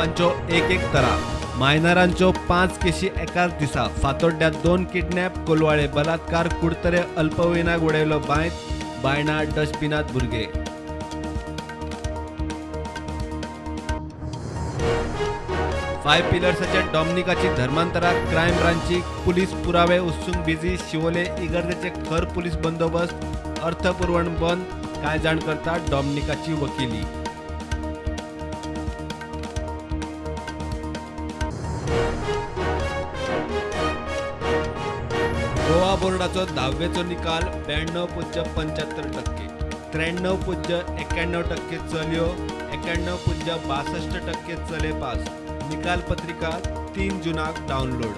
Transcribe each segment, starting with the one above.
गुन्यांवांच्यो एक एक तरा. मायनरांच्यो 5 केशी एकाच दिसा. फातोड्ड्यात 2 किडनॅप, कोलवाळे बलात्कार, कुडतरे अल्पवयीनाक उडयलो बांयत, बायणा डस्टबिनात भुरगे. फायव्ह पिलर्साच्या डॉमनिकाची धर्मांतरा क्रायम ब्रांची पुलीस पुरावे उस्तूंक बिझी. शिवोले इगर्जेचे खर पुलीस बंदोबस्त, अर्थपुरवण बंद. कांय जाण करता डॉमनिकाची वकिली. गोवा बोर्डाचो 10वेचो निकाल 92.75%, 93.91% चलयो, 91.62% चले पास. निकाल पत्रिका 3 जूनाक डावनलोड.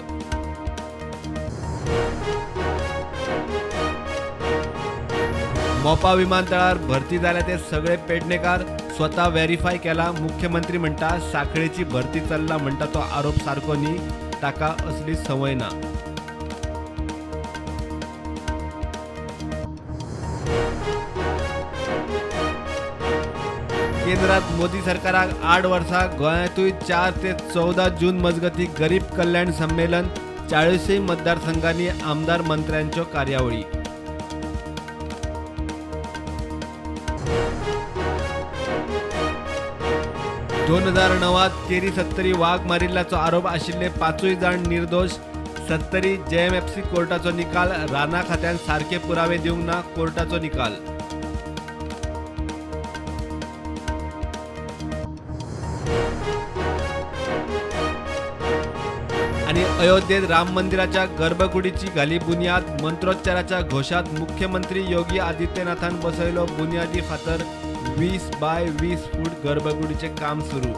मोपा विमानतळार भरती जाल्या ते सगळे पेडणेकार स्वता व्हेरीफाय केला. मुख्यमंत्री म्हणटा साखळेची भरती चल्ला म्हणटा तो आरोप सारको न्ही, ताका असली संवय ना. केंद्रात मोदी सरकाराक 8 वर्सां, गोंयांतूय 4 ते 14 जून मजगती गरीब कल्याण संमेलन, 40 मतदारसंघांनी आमदार मंत्र्यांच्यो कार्यावळी. 2009 केरी सत्तरी वाग मारिल्ल्याचो आरोप आशिल्ले 5 जाण निर्दोष. सत्तरी जेएमएफसी कोर्टाचो निकाल. राना खात्यान सारके पुरावे दिवंक ना, कोर्टाचो निकाल. आनी अयोध्येत राम मंदिराच्या गर्भकुडीची घाली बुन्याद. मंत्रोच्चाराच्या घोशात मुख्यमंत्री योगी आदित्यनाथान बसयलो बुनियादी फातर. 20 बाय 20 फूट गर्भकुडीचे काम सुरू.